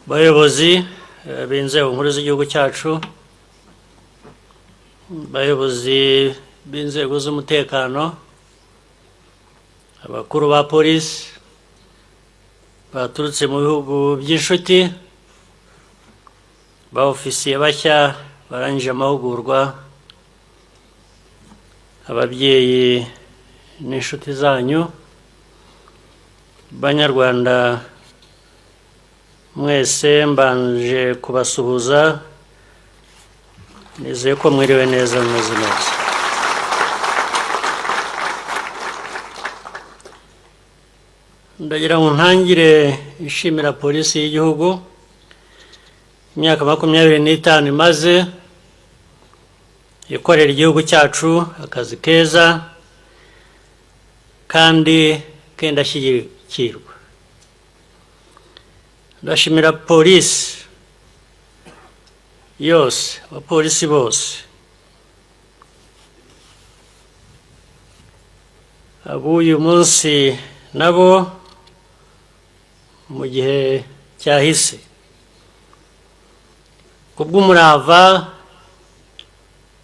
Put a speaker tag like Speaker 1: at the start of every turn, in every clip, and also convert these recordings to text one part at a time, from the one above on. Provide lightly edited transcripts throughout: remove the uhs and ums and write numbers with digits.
Speaker 1: Bayobozi b'inzego nkuru z'igihugu cyacu, bayobozi b'inzego z'umutekano, abakuru ba polisi baturutse mu bihugu by'inshuti, ba ofisiye bashya barangije amahugurwa, ababyeyi n'inshuti zanyu, Banyarwanda mwese, mbanje kubasuhuza. Nizeye ko mwiriwe neza, mumeze neza. Ndagira ngo ntangire nshimira Polisi y'Igihugu imyaka 25 imaze ikorera igihugu cyacu akazi keza kandi k'indashyikirwa. Ndashimira polisi yose, abapolisi bose, ab'uyu munsi nabo mu gihe cyahise, kubw'umurava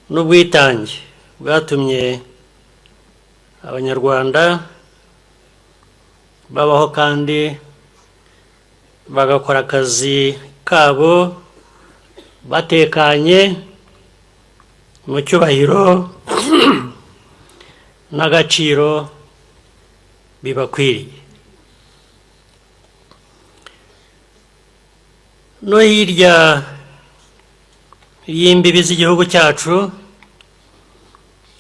Speaker 1: n'ubwitange bwatumye Abanyarwanda babaho kandi bagakora akazi kabo batekanye, mu cyubahiro n'agaciro bibakwiriye. No hirya y'imbibi z'igihugu cyacu,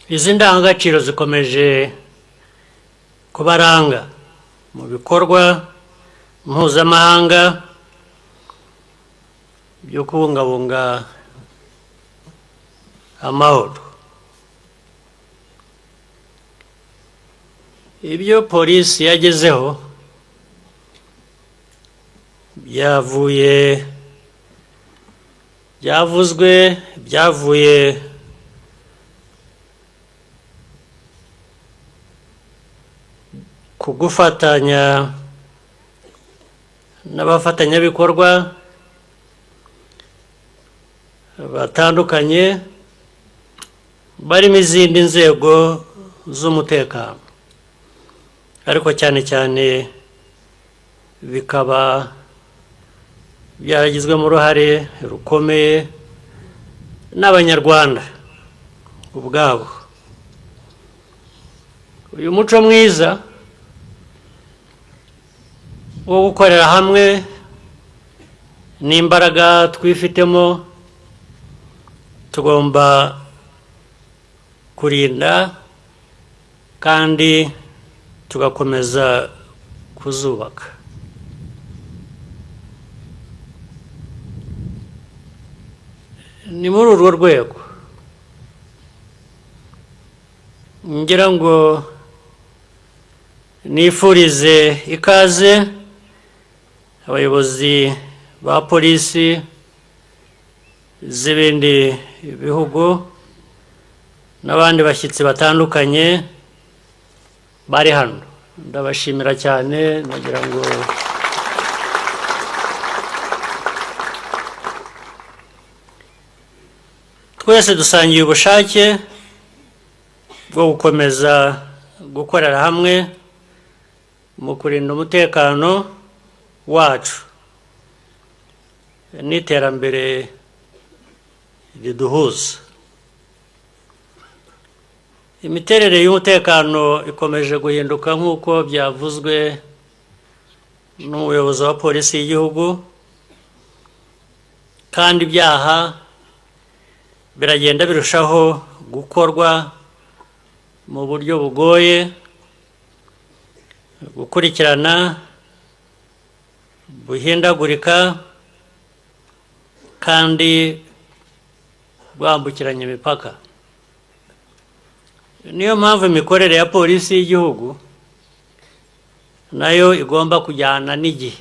Speaker 1: izi ndangagaciro zikomeje kubaranga mu bikorwa mpuzamahanga byo kubungabunga amahoro. Ibyo polisi yagezeho byavuye, byavuzwe, byavuye ku gufatanya n'abafatanyabikorwa batandukanye, barimo izindi nzego z'umutekano, ariko cyane cyane bikaba byaragizwemo uruhare rukomeye n'Abanyarwanda ubwabo. Uyu muco mwiza wo gukorera hamwe n'imbaraga twifitemo tugomba kurinda kandi tugakomeza kuzubaka. Ni muri urwo rwego ngira ngo nifurize ikaze abayobozi ba polisi z'ibindi bihugu n'abandi bashyitsi batandukanye bari hano. Ndabashimira cyane. Nagira ngo twese dusangiye ubushake bwo gukomeza gukorera hamwe mu kurinda umutekano wacu n'iterambere riduhuza. Imiterere y'umutekano ikomeje guhinduka, nk'uko byavuzwe n'umuyobozi wa Polisi y'Igihugu, kandi ibyaha biragenda birushaho gukorwa mu buryo bugoye gukurikirana, buhindagurika kandi bwambukiranya imipaka. Niyo mpamvu imikorere ya Polisi y'Igihugu nayo igomba kujyana n'igihe.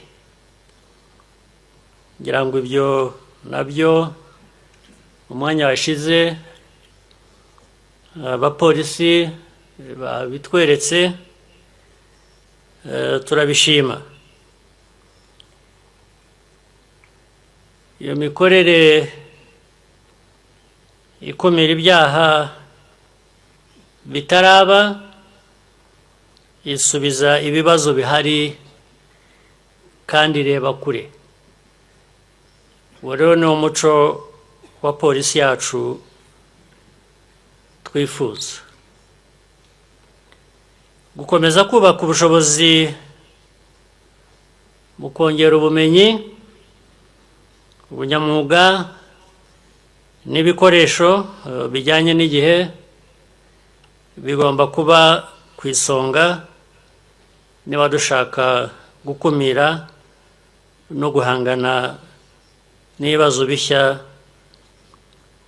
Speaker 1: Ngira ngo ibyo nabyo umwanya washize abapolisi babitweretse, turabishima. Iyo mikorere ikumira ibyaha bitaraba, isubiza ibibazo bihari kandi ireba kure. Uwo rero ni umuco wa polisi yacu twifuza. Gukomeza kubaka ubushobozi mu kongera ubumenyi, ubunyamwuga n'ibikoresho bijyanye n'igihe bigomba kuba ku isonga niba dushaka gukumira no guhangana n'ibibazo bishya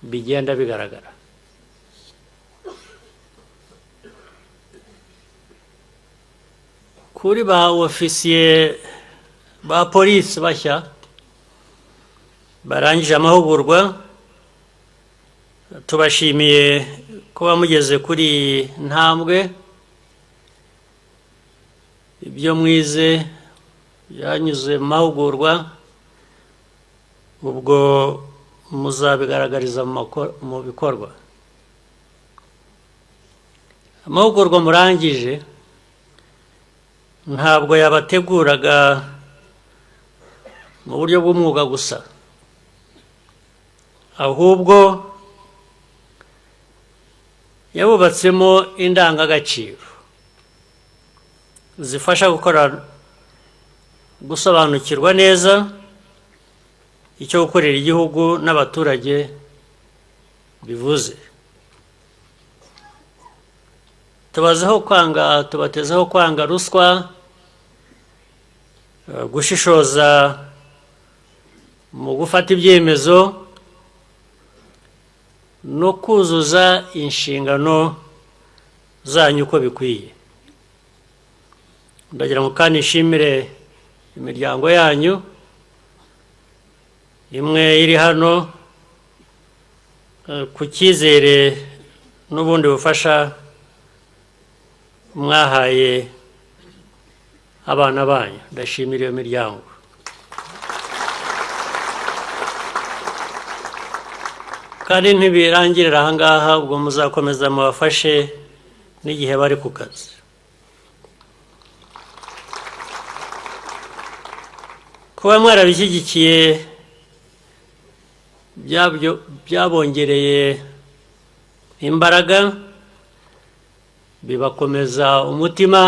Speaker 1: bigenda bigaragara. Kuri ba ofisiye ba polisi bashya barangije amahugurwa, tubashimiye kuba mugeze kuri iyi ntambwe. Ibyo mwize byanyuze mu mahugurwa, ubwo muzabigaragariza mu bikorwa. Amahugurwa murangije ntabwo yabateguraga mu buryo bw'umwuga gusa, ahubwo yabubatsemo indangagaciro zifasha gukora, gusobanukirwa neza icyo gukorera igihugu n'abaturage bivuze. Tubatezeho kwanga ruswa, gushishoza mu gufata ibyemezo no kuzuza inshingano zanyu uko bikwiye. Ndagira ngo kandi nshimire imiryango yanyu imwe iri hano ku cyizere n'ubundi bufasha mwahaye abana banyu. Ndashimira iyo miryango. Kandi ntibirangirira aha ngaha, ubwo muzakomeza mubafashe n'igihe bari ku kazi. Kuba mwarabishyigikiye byabongereye imbaraga, bibakomeza umutima,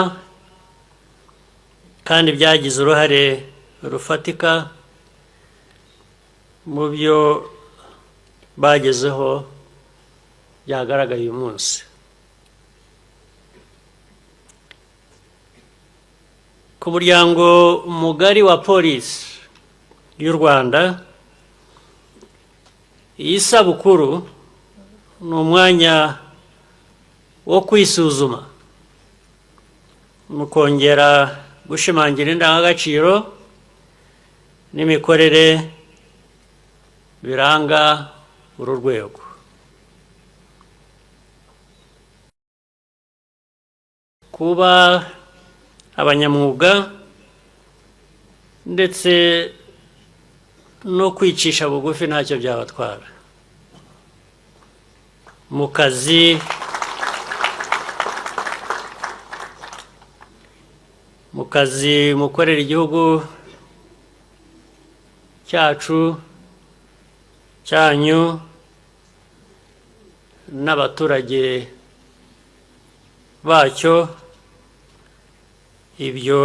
Speaker 1: kandi byagize uruhare rufatika mu byo bagezeho byagaragaye uyu munsi. Ku muryango mugari wa polisi y'u Rwanda, iyi sabukuru ni umwanya wo kwisuzuma mu kongera gushimangira indangagaciro n'imikorere biranga uru rwego. Kuba abanyamwuga ndetse no kwicisha bugufi ntacyo byabatwara mu kazi, mukorera igihugu cyacu, cyanyu n'abaturage bacyo. Ibyo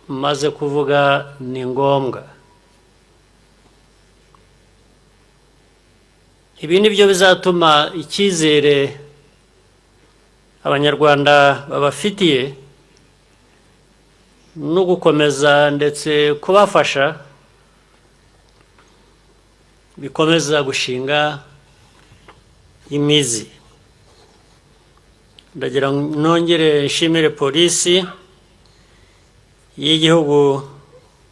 Speaker 1: maze kuvuga ni ngombwa. Ibi ni byo bizatuma icyizere Abanyarwanda babafitiye no gukomeza ndetse kubafasha bikomeza gushinga imizi. Ndagira nongere nshimire polisi y'igihugu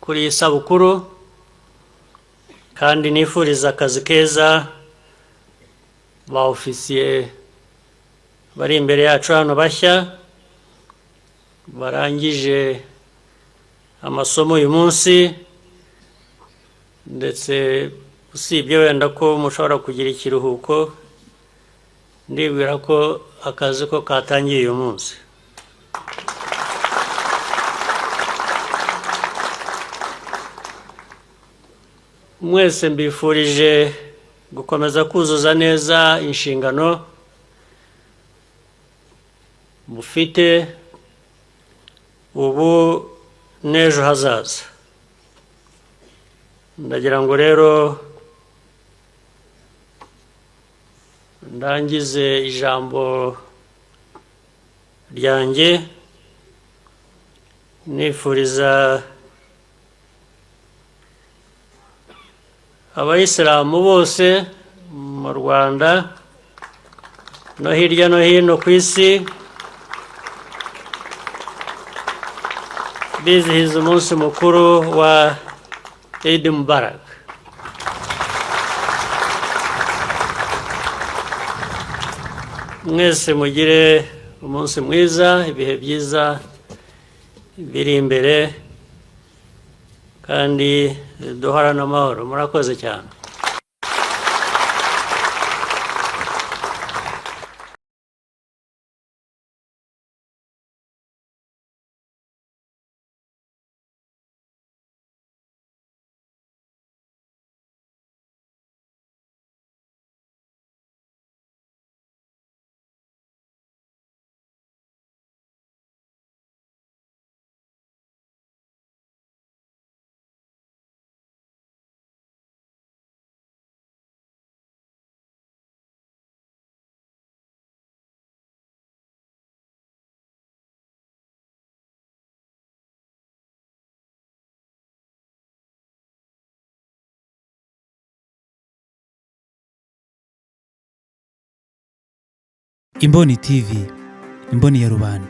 Speaker 1: kuri iyi sabukuru, kandi nifuriza akazi keza ba ofisiye bari imbere yacu hano bashya barangije amasomo uyu munsi, ndetse Usibye wenda ko mushobora kugira ikiruhuko, ndibwira ko akazi ko katangiye uyu munsi. Mwese mbifurije gukomeza kuzuza neza inshingano mufite ubu n'ejo hazaza. Ndagira ngo rero ndangize ijambo ryanjye nifuriza Abayisilamu bose mu Rwanda no hirya no hino ku isi bizihiza umunsi mukuru wa Eid Mubarak. Mwese mugire umunsi mwiza, ibihe byiza biri imbere, kandi duhorane amahoro. Murakoze cyane.
Speaker 2: Imboni TV, imboni ya rubanda.